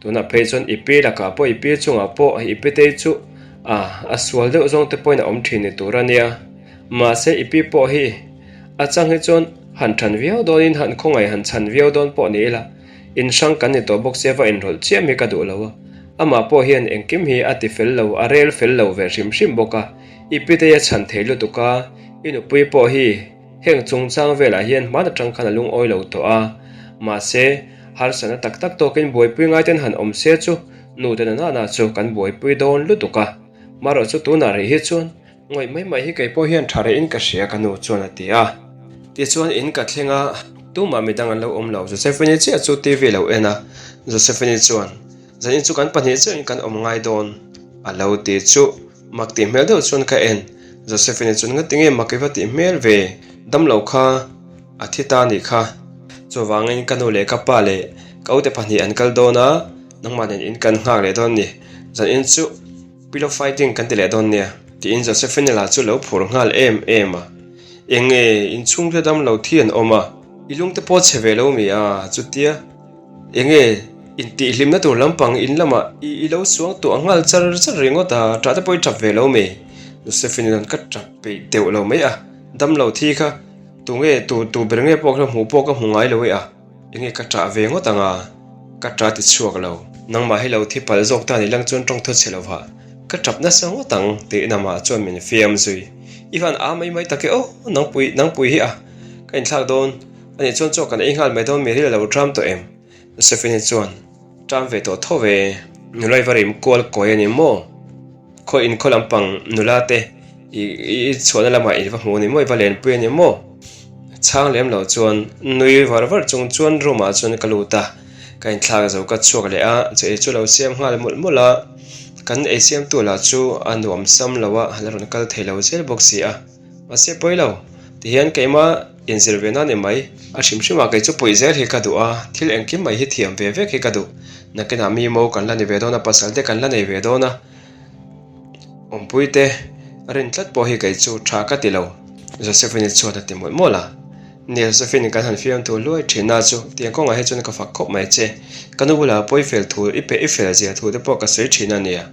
tunah phei chuan i pi lakah pawh i pi chungah pawh i pitei chu a a sual deuh zawng te pawhin a awm thin ni tur a nia, mahse i pi pawh hi a chang hi chuan han than viau dawnin han khawngaih han chhan viau dawn pawh ni ila. In hrang kan ni tawh bawk sia va inrawlh chiam hi ka duh lo a, amah pawh hian engkim hi a ti fel lo, a rel fel lo ve hrim hrim bawk a, i pitei a chhan thei lutuk a, i nupui pawh hi heng chungchang velah hian hman atang khan a lungawi lo tawh a, mahse harsatna tak tak tawkin buaipui ngaiten han awm se chu nu te nana na chu kan buaipui dawn lutuk a, marawh chu tunah rih hi chuan Ngawih mai mai hi kei pawh hian tha reh in ka hria ka nu chuan a ti a. Tichuan in ka thleng a, tumah midang an lo awm lo. Josephine chiah chu TV lo en a, Josephine chuan, Zanin chu kan pahnih chiah in kan awm ngai dawn a lo ti chu mak tih hmel deuh chuan ka en. Josephine chuan ngati nge mak i va tih hmel ve, damlo kha a thi ta nih kha. Chuvangin ka nu leh ka pa leh ka ute pahnih an kal dawn a, nangmah nen in kan nghak leh dawn ni. Zanin chu. Pillow fighting kan ti leh dawn nia, tiin Josephine lah chu lo phur nghal em em a. Eng nge inchhungte dam lo thi an awm a, i lungte pawh chhe ve lo mi a, chutia eng nge intihhlimna tur lampang in lamah i i lo suang tuah nghal char char ringawt a, ṭah te pawh i ṭap ve lo mi? Josephine chuan ka ṭap peih deuh lo mai a, dam lo thi kha tu nge tu tu ber nge pawh kha hmuh pawh ka hmu ngai lo e a. Enge ka ṭah ve ngawt ang a? Ka ṭah ti chhuak lo. Nangmah hi lo thi palh zawk ta ni lang chuan ṭawng thaw chhe lova ka ṭap nasa ngawt ang tiin amah chuan min fiam zui. I van a mai mai tak e aw, nangpui nangpui hi a ka inthlak dawn anih chuan chaw kan ei nghal mai dawn mi ril a lo ṭam tawh em? Josephine chuan ṭam ve tawh tho ve. Nula i va rim kual kawi a ni maw? Khaw in khaw lampang nula te i i chhuahna lamah i va hmu a ni maw i va lenpui a ni maw? Chhang lem lo chuan nui var var chung chuan room ah chuan ka lut a, ka inthlak zo ka chhuak leh a, chaw ei chu lo siam nghal mawlh mawlh a, kan ei siamtu lah chu a nuam sam lo a, la rawn kal thei lo zel bawk si a. Mahse pawi lo, tihian keimah inzir ve nan emai, a hrim hrim ah kei chu puih zel hi ka duh a, thil engkim mai hi thiam ve vek hi ka duh. Nakinah mi mo kan la ni ve dawn a, pasal te kan la nei ve dawn a, awmpui te rin tlat pawh hi kei chu tha ka ti lo. Josephine chuan a ti mawlh mawlh a, Nia Josephine kan han fiam thu hluai thin a chu tiang kawngah hi chuan ka fak khawp mai che, ka nu bulah pawi fel thu i pe i fel zia thu te pawh ka sawi thin a nia.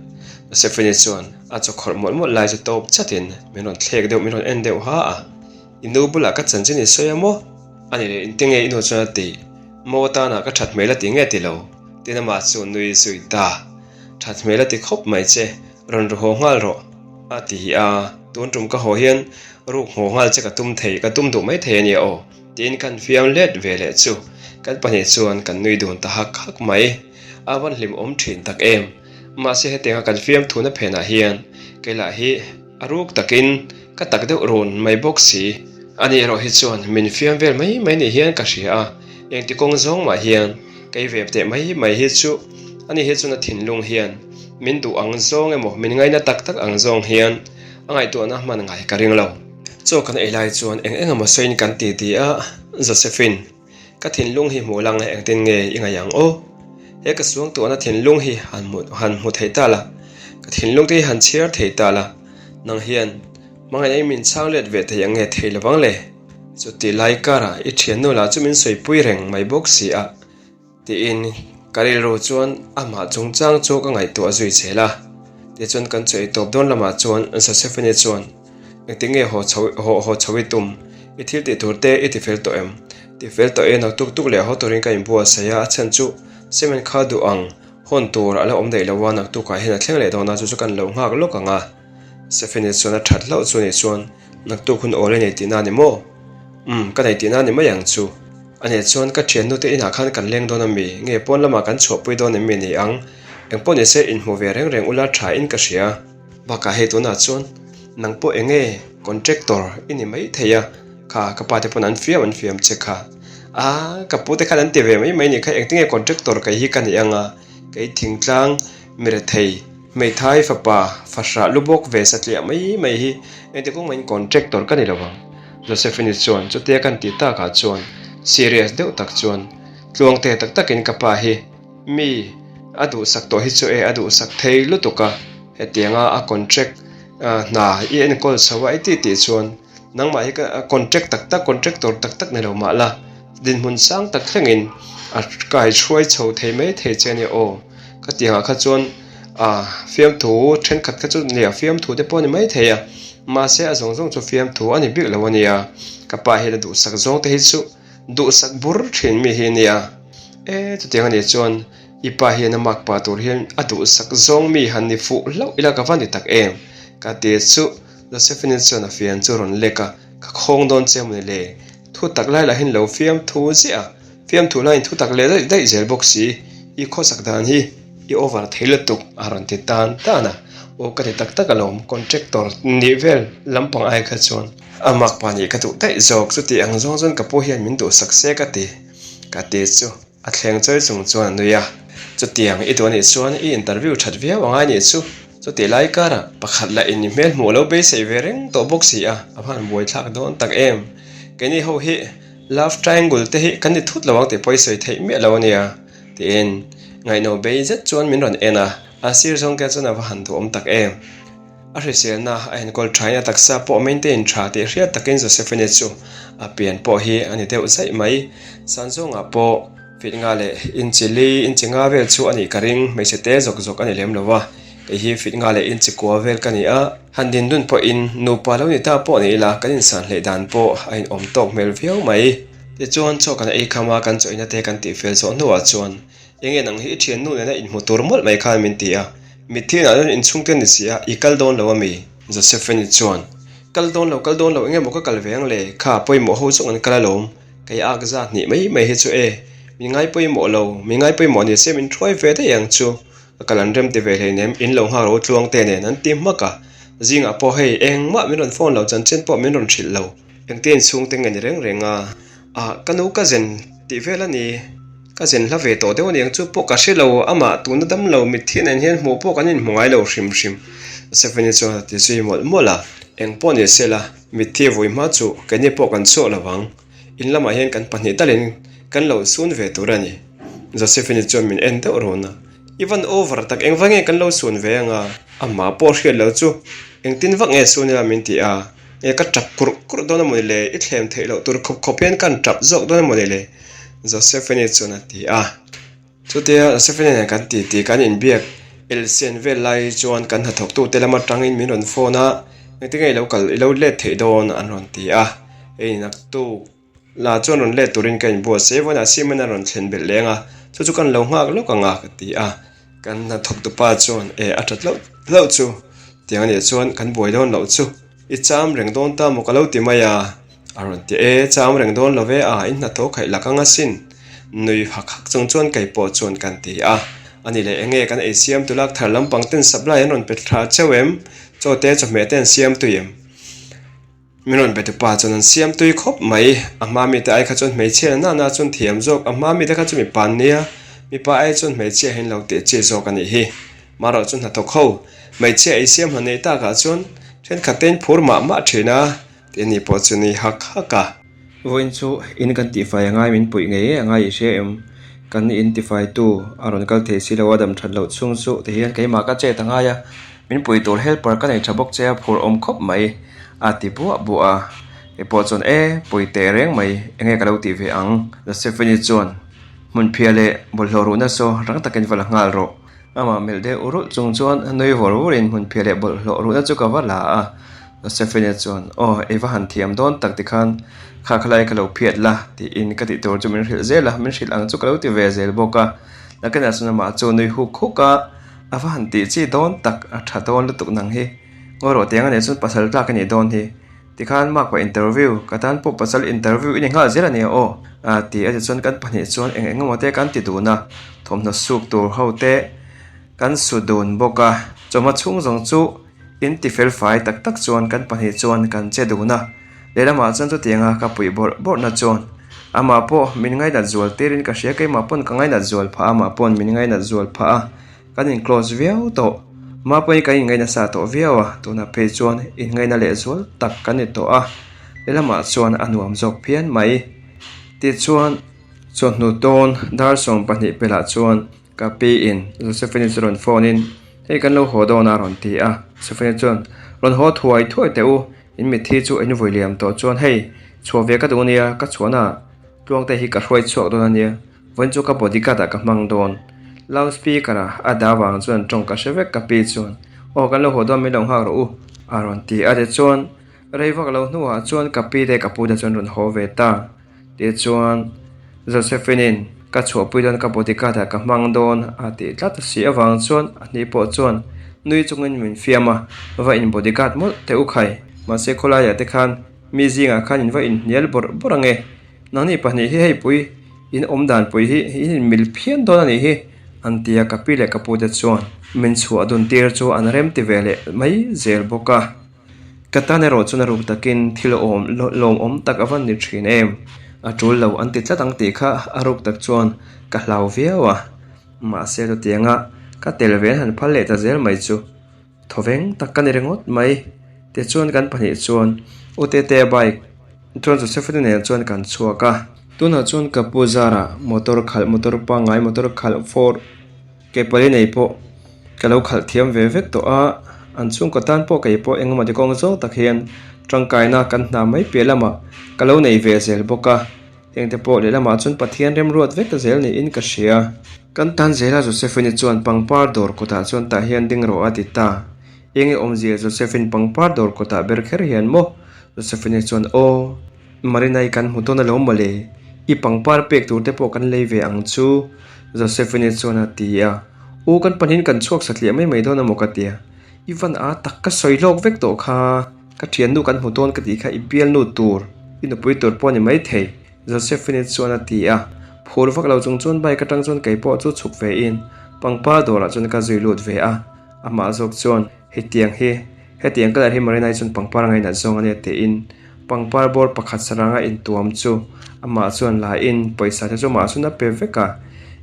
Josephine chuan a chaw khawrh mawlh mawlh lai chu tawp chatin min rawn thlek deuh min rawn en deuh ha a, I nu bulah ka chanchin i sawi a maw? A ni leh inte nge i nu chuan a ti, Maw atana ka that hmel a ti nge ti lo? Tin amah chu nui zui ta. That hmel a ti khawp mai che, rawn ru haw nghal rawh. A ti a, tun tum ka haw hian ruk hmuh nghal che ka tum thei, ka tum duh mai thei a nia aw, tiin kan fiam let ve leh chu kan pahnih chuan kan nui dun ta hak hak mai. A van hlim awm thin tak em. Mahse hetianga kan fiam thuna phenah hian kei lah hi a ruk takin ka tak deuh run mai bawk si. Ani erawh hi chuan min fiam vel mai mai ni hian ka hria a, engti kawng zawng mah hian kei ve teh mai mai hi chu ani hi chuan a thinlung hian min duh ang zawng emaw min ngaina tak tak ang zawng hian a ngaihtuahna hman ngai ka ring lo. Chaw kan ei lai chuan eng eng emaw sawiin kan ti ti a, Josephine. Ka thinlung hi hmuh lang engtin nge i ngaih ang aw? He ka suangtuahna thinlung hi han hmu han hmu thei ta la, ka thinlung te hi han chhiar thei ta la, nang hian hmangaihna i min chhang let ve thei ang nge thei lovang le? Chuti lai karah i thiannu lah chu min sawipui reng mai bawk si a, tiin ka rilru chuan amah chungchang chu ka ngaihtuah zui chhel a. Tichuan kan chaw ei tawp dawn lamah chuan Josephine chuan, Engtik nge haw chho haw haw chho i tum? I thil tih tur te i ti fel tawh em? Ti fel tawh e, naktuk tuk leh haw turin ka inbuatsaih a, a chhan chu cement kha duh ang, hawn tur a la awm daih lo a, naktukah hian a thleng leh dawn a, chu chu kan lo nghak lawk ang a. Stephanie chuan a that hlauh chu nih chuan naktuk hun awl i nei tihna a ni maw? Umm, ka nei tihna a ni mai ang chu. A nih chuan ka thiannu te inah khan kan leng dawn a mi? Nge pawn lamah kan chhuahpui dawn em mi ni ang? Engpawh nise inhmu ve reng reng ula tha in ka hria. Bakah hei tunah chuan nang pawh eng nge contractor i ni mai thei a, kha ka pa te pawn an fiam an fiam che kha. Aa ka pu te khan an ti ve mai mai ni kha engtin nge contractor kei hi ka ni ang a, kei thingtlang mi rethei hmeithai fapa fahrah lu bawk ve satliah mai mai hi engti kawng mahin contractor ka ni lo ang. Josephine chuan chutia kan tih takah chuan serious deuh tak chuan tluangte tak takin ka pa hi Mi a duhsak tawh hi chu e a duhsak thei lutuk a, hetianga a contract hna i enkawl chho a i tih tih chuan nangmah hi ka contract tak tak contractor tak tak ni lo mah la dinhmun sang tak thlengin a kai hruai chho thei mai thei che a nia aw. Khatiangah kha chuan ah fiamthu thenkhat kha chu nia fiamthu te pawh a ni mai thei a, mahse a zawng zawng chu fiamthu a ni bik lo a nia, ka pa hian a duhsak zawng te hi chu. Duhsak bur thin mi hi nia. E, chutiang a nih chuan i pa hian a mak pah tur hian a duhsak zawng mi han ni fuh hlauh ila ka va ni tak em? Ka ti chu Josephine chuan a fian chu rawn lek a, ka khawng dawn che mawni le? Thu tak lai lahin lo fiamthu ziah a, fiamthu laiin thu tak leh daih daih zel bawk si, i khawsak dan hi i over thei lutuk a rawn ti tan tan a, aw ka ti tak tak alawm, contractor nih vel lampang ai kha chuan. A mak pa nih ka duh daih zawk, chuti ang zawng chuan ka pu hian min duhsak se ka ti, ka ti chu a thleng chawi chung chuan a nui a. Chutiang i duh anih chuan i interview that viau angai nih chu, chutih lai karah pakhat lah in i hmel hmuh lo beisei ve reng tawh bawk si a, a van buaithlak dawn tak em. Keini ho hi love triangle te hi kan ni thut lo ang tih pawh i sawi theih miah lo ania, tiin ngaihno bei zet chuan min rawn en a, a sir zawng te chuan a va han duhawm tak em. A hriselna a enkawl thain a taksa pawh maintain tha tih hriat takin Josephine chu a pian pawh hi a ni deuh zaih mai. Sanzawngah pawh fit nga leh inchi li inchi nga vel chu a nih ka ring, hmeichhe te zawk zawk a ni lem lo a, kei hi fit nga leh inchi kua vel ka ni a. Han din dun pawhin nupa lo ni ta pawh ni ila kan insan hleih dan pawh a inawm tawk hmel viau mai. Tichuan chaw kan ei kham a, kan chaw ina te kan tihfel zawh hnuah chuan Enge nang hi i thiannu nena inhmu tur mawlh mai khan min ti a, mitthi inah chuan inchhungte ni si a, i kal dawn lo ami? Josephine chuan, Kal dawn lo, kal dawn lo, enge maw ka kal ve ang le, kha pawimawh ho zawng an kal alawm, kei ak zat hnih mai mai hi chu e, min ngai pawimawh lo, min ngai pawimawh ni se min thuai ve daih ang chu, ka kal an rem ti ve hleinem, in lo nghak ro tluang te nen an ti hmak a, zingah pawh hei engmah min rawn phone lo, chanchin pawh min rawn hrilh lo, engtin inchhungte nge ni reng reng a, ah ka nu ka zen tih vel a ni. Ka zen hla ve tawh deuh aniang chu pawh ka hre lo, amah tuna dam lo mitthi nen hian hmuh pawh kan inhmu ngai lo hrim hrim. Josephine chuan a ti zui mawlh mawlh a, eng pawh ni se la, mitthi vui hma chu keini pawh kan chhuak lo vang, in lamah hian kan pahnih talin kan lo sun ve tur a ni. Josephine chuan min en deuh run a, I van over tak engvang nge kan lo sun ve anga? Amah pawh hriat lo chu engtin vak nge sun ila min ti a, nge ka tap kurh kurh dawn amawni le, i thlem theih loh tur khawp khawp hian kan tap zawk dawn amawni le? Josephine chuan a ti a. Chutia Josephine nen kan ti tih kan inbiak elhsen vel lai chuan kan hnathawktute lam atangin min rawn phone a, engtin nge i lo kal i lo let theih dawn an rawn ti a. Hei naktuk la chuan rawn let turin ka inbuatsaih vawiinah Simon a rawn thlen belh leng a, chu chu kan lo nghak lawk ang a ka ti a. Kan hnathawktupa chuan e a that hlauh hlauh chu. Tiang anih chuan kan buai dawn loh chu i cham reng dawn ta maw ka lo ti mai a. A rawn ti e, cham reng dawn lo ve a, in hnathawh khaih lak ang asin. Nui hak hak chung chuan kei pawh chuan kan ti a. Ani leh enge kan ei siam tu lak thar lampang ten supply an rawn pe thla cheu em? Chaw te chawhmeh te an siam tui em? Min rawn be tupa chuan an siam tui khawp mai. A hma mite ai kha chuan hmeichhia na nana chuan thiam zawk. A hma mite kha chu mipa an nia, mipa ai chuan hmeichhia hi an lo tih chi zawk a nih hi. Marawh chu hnathawk ho, hmeichhia ei siam han neih takah chuan thenkhat te in phur mah mah thin a, tih a ni pawh chu ni hak hak a. Vawiin chu in kan tihfai a ngai min puih ngei ngei a ngai i hria em? Kan in tifaitu a rawn kal thei si lo a, dam that loh chhung chu tihian keimah ka chet a ngai a. Min pui tur helper ka nei tha bawk che a phur awm khawp mai a ti buah buah a. Kei pawh chuan e, pui teh reng mai, enge ka lo tih ve ang? Josephine-i chuan hmunphiah leh bawlhhlawh ruhna saw rang takin va la nghal rawh. Amah melh deuh rulh chung chuan nui vawr vurin hmunphiah leh bawlhhlawh ruhna chu ka va la a. Josephine-i chuan aw, i va han thiam dawn tak tikhan kha khalai ka lo phiat la tiin ka tih tur chu min hrilh zel a, min hrilh ang chu ka lo ti ve zel bawk a. Nakinah chuan amah chu nui huk huk a. A va han tih chi dawn tak, a tha dawn lutuk nang hi. Ngawi rawh tiang a nih chuan pasal tlak i nih dawn hi. Tikhan Mark pa interview, ka tan pawh pasal interview i ni nghal zel a nia aw. A ti a tichuan kan pahnih chuan eng eng emaw te kan ti dun a, thawmhnaw suk tur ho te kan su dun bawk a. Chawhma chhung zawng chu in ti fel fai tak tak chuan kan pahnih chuan kan che dun a. Lehlamah chuan chutianga ka puih bawrh bawrhna chuan amah pawh min ngainat zual tirin ka hria, keimah pawn ka ngainat zual phah a, amah pawn min ngainat zual phah a, kan in close viau tawh. Mah pawhin kan inngaina sa tawh viau a, tunah phei chuan inngaina leh zual tak kan ni tawh a, lehlamah chuan a nuam zawk phian mai. Tichuan, chawhnu tawn dar 12 pelah chuan Ka pi in Josephine chu rawn phone in, Hei kan lo haw dawn a rawn ti a. Josephine chuan, Rawn haw thuai thuai teh u, in mitthi chu in vui liam tawh chuan hei, chhuah ve ka duh ania, ka chhuahna Tluangte hi ka hruai chhuak dawn ania, vawiin chu ka bodyguard ah ka hmang dawn. Loud speaker a a dah vang chuan tawng ka hre vek ka pi chuan, Aw kan lo haw dawn min lo nghak rawh u a rawn ti a tichuan rei vak lo hnuah chuan ka pi te ka pu te chuan rawn haw ve ta. Tichuan, Josephine-in ka chhuahpui dawn ka bodyguard ah ka hmang dawn a tih tlat si avang chuan a hni pawh chuan nui chungin min fiam a, va in bodyguard mawlh teh u khai. Mahse khawlaiah te khan mi zingah khan in va inhnial bawrh bawrh ange. Nangni pahnih hi hei pui in awm dan pui hi in inmil phian dawn a nih hi an ti a, ka pi leh ka pute chuan min chhuah dun tir chu an rem ti ve leh mai zel bawk a. Ka tan erawh chuan a ruk takin thil awm lawmawm tak a van ni thin em? A tul lo an ti tlat ang tih kha a ruk tak chuan ka hlau viau a. Mahse chutianga ka tel ve an han phal leh ta zel mai chu thawveng tak ka ni ringawt mai. Tichuan kan pahnih chuan U Tetea bike chuan Josephine nen chuan kan chhuak a. Tunah chuan ka pu zarah motor khalh motor pangngai motor khalh fawr. Kei pali nei pawh ka lo khalh thiam ve vek tawh a, an chhungkaw tan pawh kei pawh engemaw ti kawng zawng tak hian tangkaina kan hna mai piah lamah ka lo nei ve zel bawk a, hengte pawh lehlamah chuan Pathian remruat vek zel niin ka hria. Kan tan zela Josephine-i chuan pangpar dawr kawtah chuan tah hian ding rawh a ti ta. Enge awmzia Josephine pangpar dawr kawtah ber kher hian maw? Josephine-i chuan aw. Marina-i kan hmu dawn alawm mawle, i pangpar pek tur te pawh kan lei ve ang chu, Josephine-i chuan a ti a. U, kan pahnihin kan chhuak satliah mai mai dawn amaw ka tia. I van a tak ka sawi lawk vek tawh kha, ka thiannu kan hmu dawn ka tih kha i bialnu tur, i nupui tur pawh a ni maithei, Josephine-i chuan a ti a. Phur vak lo chung chuan bike atang chuan kei pawh chu chhuk ve in pangpar dawrah chuan ka zui lut ve a, amah zawk chuan, Hetiang hi, hetiang colour hi Marina-i chuan pangpar ngainat zawng a nia tiin pangpar bawr pakhat saranga intuam chu amah chuan la in pawisa te chu amah chuan a pe vek a.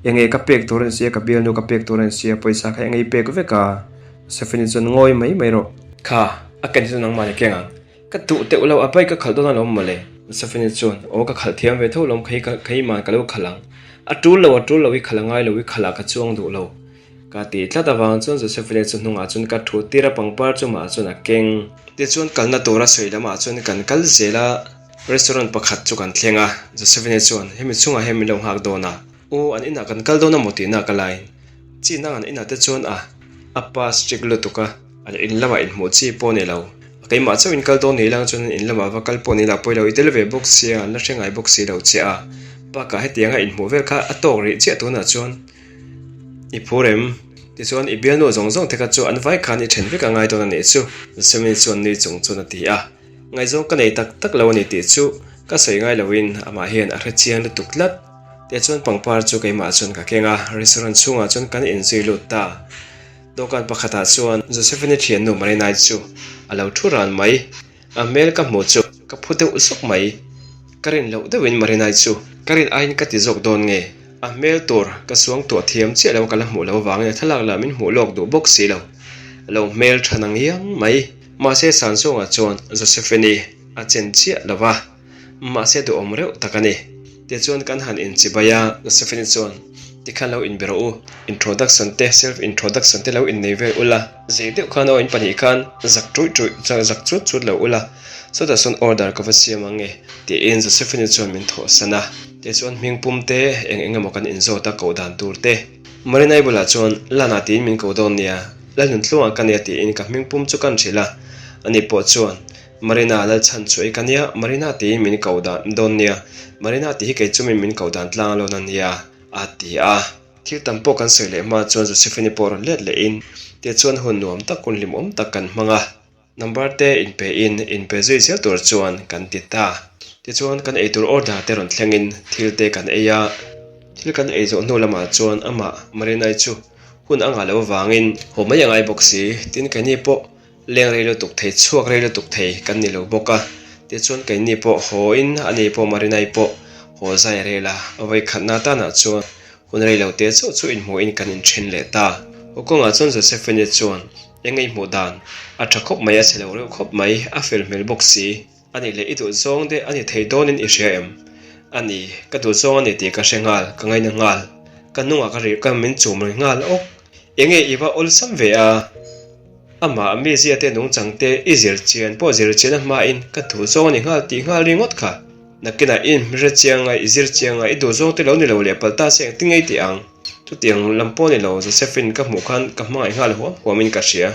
Enge ka pek tur a ni sia, ka bialnu ka pek tur a ni sia, pawisa kha enge i pek vek a? Josephine-i chuan ngawi mai mai rawh. Kha, a ken hi chu nangmah ni keng ang. Ka duh teuh lo, a bike ka khalh dawn alawm mawle. Josephine-i chuan, Aw ka khalh thiam ve tho alawm, kei keiman ka lo khalh ang. A tul lo, a tul lo, i khalh a ngai lo, i khalh ah ka chuang duh lo. Ka tih tlat avang chuan Josephine chu hnungah chuan ka thu tir a, pangpar chu mah chuan a keng. Tichuan kalna tura sawi lamah chuan kan kal zel a, restaurant pakhat chu kan thleng a, Josephine chuan hemi chungah hian min lo nghak dawn a, U an inah kan kal dawn a maw tihna ka lain chi nang an inah te chuan a a pa strict lutuk a, an in lamah inhmuh chi pawh a ni lo, keimah chauh in kal dawn ni ilang chuan an in lamah va kal pawh ni lah pawilo i tel ve bawk sia an la hre ngai bawk si lo che a, bakah hetianga inhmuh vel kha a tawk rih chiah tunah chuan. I phur em? Tichuan, i bialnu zawng zawng te kha chu an vai khan i then vek a ngai dawn a nih chu, Josephine chuan nui chung chuan a ti a. Ngaihzawng ka nei tak tak lo a ni tih chu ka sawi ngai loin amah hian a hre chiang lutuk tlat. Tichuan pangpar chu keimah chuan ka keng a, restaurant chhungah chuan kan inzui lut ta. Dawhkan pakhatah chuan Josephine-i thiannu Marinai chu a lo thu ran mai. A hmel ka hmuh chu ka phu deuh zawk mai. Ka rin loh deuhin Marinai chu ka rin aiin ka ti zawk dawn nge? A hmel tur ka suang tuah thiam chiah lo ka la hmuh lo avangin a thlalak lah min hmuh lawk duh bawk si lo. A lo hmel tha nang iang mai. Mahse Sanzawngah chuan Josephine-i a chen chiah lo va, mahse duhawm reuh tak a ni. Tichuan kan han inchibai a, Josephine-i chuan, Tikhan lo inbe rawh u, introduction te, self introduction te lo innei vel ula, zei deuh khan aw in pahnih khan zak ṭuih ṭuih, zak chut chut lo ula, sawtah sawn order ka va siam ang nge, tiin Josephine-i chuan min thawhsan a. Tichuan hming pum te, eng eng emaw kan inzawt a koh dan tur te. Marinai bulah chuan, Lana tiin min ko dawn nia, Lalnuntluangah ka nia tiin ka hming pum chu kan hrilh a. Ani pawh chuan, Marina Lalchhan chu ei ka nia, Marina tiin min ko dan dawn nia, Marina tih hi kei chu min min ko dan tlang alawm a nia, a ti a. Thil tam pawh kan sawi leh hma chuan Josephine-i pawh rawn let lehin, Tichuan hun nuam tak, hun hlimawm tak kan hmang a. Number te inpe in inpe zui zel tur chuan kan ti ta. Tichuan kan eitur order te rawn thlengin thil te kan ei a. Thil kan ei zawh hnu lamah chuan amah Marinai chu hun a ngah loh avangin haw mai a ngai bawk si. Tin keini pawh leng rei lutuk thei chhuak rei lutuk thei kan ni lo bawk a. Tichuan keini pawh haw in ani pawh Marinai pawh haw zai a rel a. Vawikhatna tanah chuan Hun rei lo te chauh chu inhmuhin kan inthen leh ta. Haw kawngah chuan Josephine chuan, Eng ei hmuh dan? A tha khawp mai, a chhe lo reuh khawp mai, a fel hmel bawk si. A nih leh i duh zawng te a ni thei dawnin i hria em? A ni, ka duh zawng a ni tih ka hre nghal, ka ngaina nghal. Ka hnungah ka rih ka min chum ri nghal awk. Enge i va awlsam ve a? Amah mizia te nungchang te i zir chian pawh zir chian a hmain ka duh zawng a ni nghal tih nghal ringawt kha. Nakinah i inhre chiang a, i zir chiang a, i duh zawng te lo ni lo leh palh ta se engtin ngei tih ang? Chutiang lam pawh ni lo, Josephine ka hmuh khan ka hmangaih nghal huam huamin ka hria.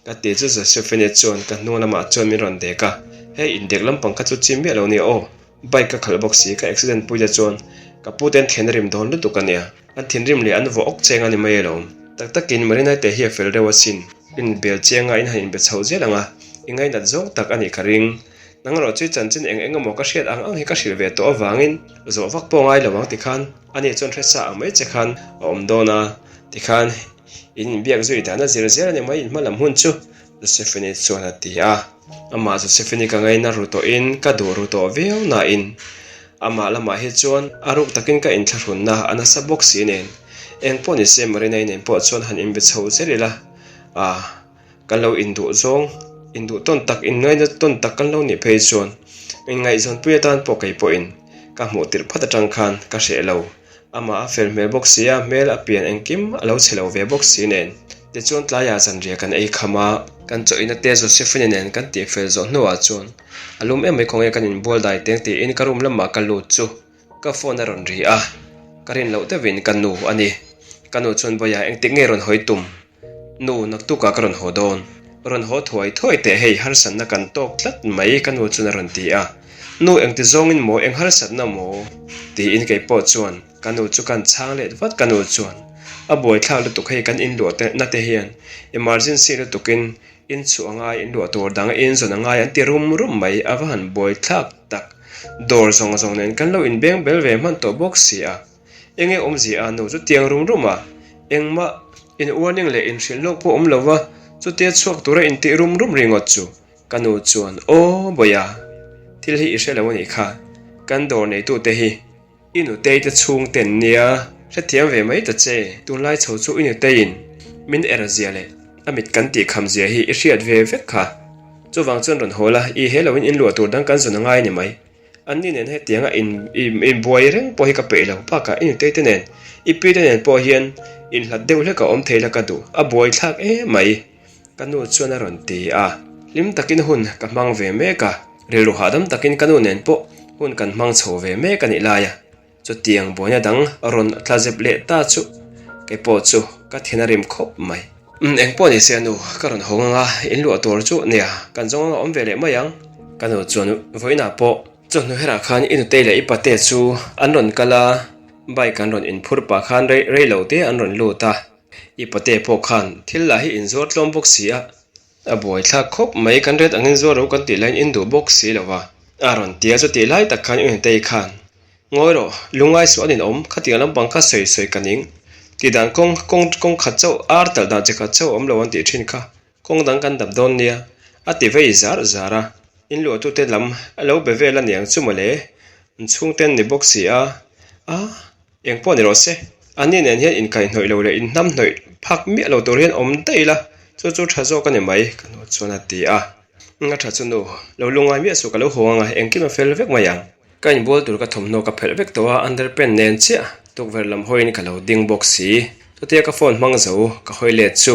Ka ti chu Josephine chuan ka hnung lamah chuan min rawn dek a, Hei indek lampang kha chu chi miah lo nia aw, bike ka khalh bawk si, ka accident pui te chuan ka pu te an thlen a rim dawn lutuk a nia, an thinrim leh an vawh awk cheng a ni mai alawm. Tak takin Marinai te hi a fel reuh asin, inbel chiang a, in han inbe chho zel ang a, i ngainat zawng tak a nih ka ring. Nang erawh chu i chanchin eng eng emaw ka hriat ang ang hi ka hrilh ve tawh avangin zawh vak pawh ngai lo ang tikhan ani chuan hresa ang mai che khan a awm dawn a, tikhan in inbiak zui dan a zir zel a ni mai in hma lam hun chu Josephine-i chuan a ti a. Amah Josephine-i ka ngaina ru tawhin ka duh ru tawh viau nain amah lamah hi chuan a ruk takin ka inthlahrunna a nasa bawk si nen eng pawh ni se Marina-i nen pawh chuan han inbe chho zel ila a. Kan lo induh zawng, induh tawn tak, inngaina tawn tak kan lo nih phei chuan inngaihzawnpui atan pawh kei pawhin ka hmuh tirh phat atang khan ka hreh lo. Amah a fel hmel bawk si a, hmel a pian engkim a lo chhe lo ve bawk si nen. Tichuan tlaiah zanriah kan ei kham a, kan chawhina te Josephine nen kan tih fel zawh hnuah chuan a lum em mai khawnge kan inbual dai teng tiin ka room lamah ka lut chu Ka phone a rawn ri a, ka rin loh deuhin ka nu a ni. Ka nu chuan Bawiha engtik nge rawn hawi tum? Nu, naktukah ka rawn haw dawn. Rawn haw thuai thuai teh hei harsatna kan tawk tlat mai ka nu chuan a rawn ti a. Nu engti zawngin maw eng harsatna maw? Tiin kei pawh chuan ka nu chu kan chhang let vat ka nu chuan a buaithlak lutuk hei kan inluah te na te hian emergency lutukin inchhuah a ngai inluah tur dang inzawn a ngai an ti rum rum mai a va han buaithlak tak. Dawr zawng zawng nen kan lo inbeng bel ve hman tawh bawk si a, enge awmzia a nu chu tiang rum rum a, engmah in warning leh inhrilh lawk pawh awm lo va, chutia chhuak tura intih rum rum ringawt chu ka nu chuan aw Bawiha, thil hi i hre lo a nih kha, kan dawr neitute hi I nutei te chhung ten nia hrethiam ve mai ta che, tunlai chho chu i nuteiin min er zia leh a mit kan tih kham zia hi i hriat ve vek kha. Chuvang chuan rawn haw la, i he loin in luah tur dang kan zawn a ngai a ni mai. Anni nen hetianga in in buai reng pawh hi ka peih lo, bakah i nutei te nen, i pi te nen pawh hian inhlat deuh hlek a awm thei la ka duh, a buai thlak em mai. Ka nu chuan a rawn ti a, hlim takin hun ka hmang ve mek a, rilru hahdam takin ka nu nen pawh hun kan hmang chho ve mek a nih lai a, chutiang buaina dang rawn tla zep leh ta chu kei pawh chu ka thin a rim khawp mai. Umm eng pawh ni se nu, ka rawn hawng anga in luah tur chu nia, kan zawng anga awm ve leh mai ang. Ka nu chuan vawiinah pawh chawhnu herah khan i nutei leh i pate chu an rawn kal a, bike an rawn inphur pah khan rei rei lo te an rawn lut a. I pate pawh khan thil lah hi inzuar tlawm bawk si a, a buaithlak khawp mai kan ret angin zuar ro kan tih laiin in duh bawk si lo va. A rawn ti a, chutih lai tak khan Unitei khan, Ngawi rawh, lungngai suh an inawm, khatiang lampang kha sawi sawi ka ning. Tih dan kawng kawng kawng khat chauh, ar talh dan chi khat chauh a awm lo an tih thin kha, kawng dang kan dap dawn nia, a ti vei zar zar a. In luahtute lam a lo be vel a niang chu mawle, an chhungten ni bawk si a, a. Eng pawh ni rawh se, anni nen hian inkaihhnawih lo leh inhnamhnawih phak miah lo tur hian awm daih ila, chu chu tha zawk a ni mai, ka nu chuan a ti a. A tha chu nu, lo lungngai miah suh ka lo haw ang a, engkim a fel vek mai ang. Ka inbual tur ka thawmhnaw ka phelh vek tawh a, underpant nen chiah tukverh lam hawiin ka lo ding bawk si. Chutia ka phone hmang zo ka hawi let chu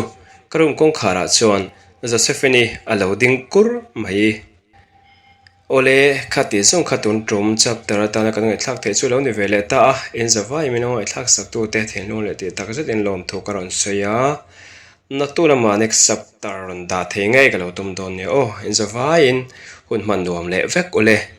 ka room kawngkharah chuan Josephine-i a lo ding kur mai. Awle, kha tih zawng kha tun tum chapter atana kan ngaihthlak theih chu lo ni ve leh ta a, in zavai min lo ngaihthlak sak tu te thinlung leh tih tak zet in lawmthu ka rawn sawi a, naktu lamah next chapter rawn dah thei ngei ka lo tum dawn nia aw, in zavaiin hun hman nuam leh vek ule.